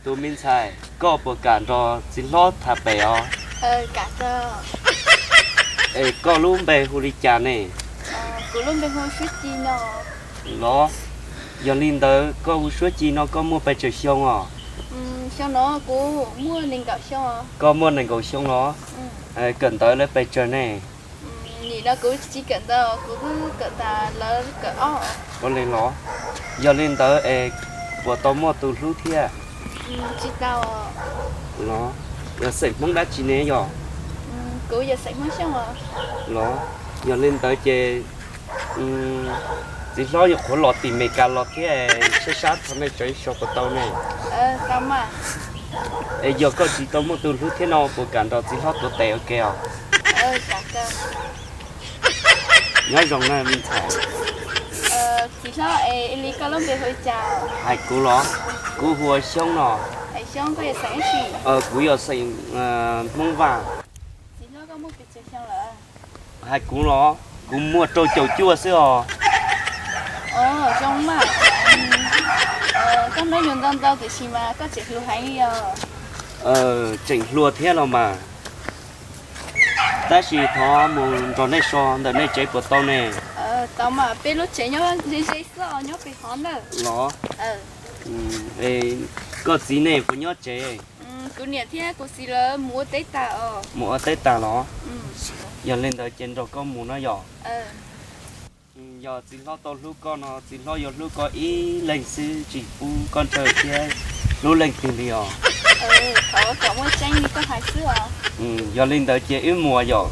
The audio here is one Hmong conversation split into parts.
Tus me ntxhais, koj puas kam nrog txiv hlob tham pem os? Es koj lub npe hu li cas ne? Los, yog li ntawd koj hu Suab Ci no koj muaj pes tsawg xyoo os? Koj muaj nees nkaum xyoo los? Kawm ntawv lawv pes tsawg ne? Ua li los, yog li ntawd es puas tau muaj tus hlub thiab? Los, yog xeem Hmoob dab tsi ne yog? Los, yog li ntawd ces txiv hlob nyuam qhuav los tim Meskas los thiab, saib sab txog nej tsev so puas tau ne? Es yog koj tsis tau muaj tus hlub thiab no puas kam nrog txiv hlob tuav tes ua ke os? Nyob zoo na me ntxhais. Hais kuv los? Kuv hu ua Xyoob no. Kuv yog xeem Hmoob Vaj. Hais kuv los? Kuv muaj rau caum cuaj xwb os. Tseem hluas thiab los mas. Tab sis thov mus nrog nej so ntawm nej tsev puas tau ne? Los, koj txiv ne puas nyob tsev? Mus ua teb tas los? Yog li ntawd ces nrog koj mus no yog. Yog txiv hlob tau hlub koj no, txiv hlob yuav hlub koj ib leeg xwb, tsis pub koj ntshaw thiab hlub leej twg li os. Yog li ntawd ces wb mus yom.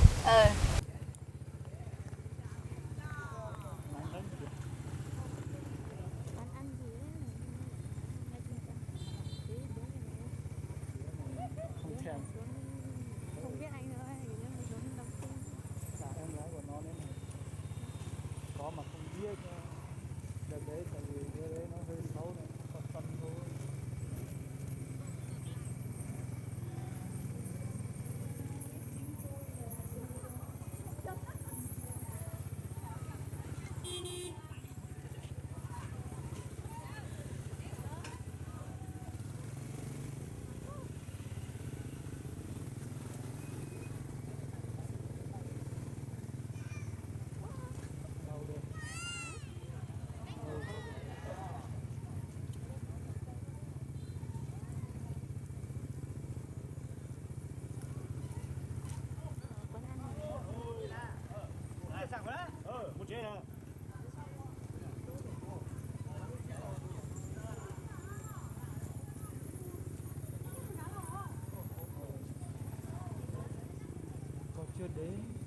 Koj cog deb.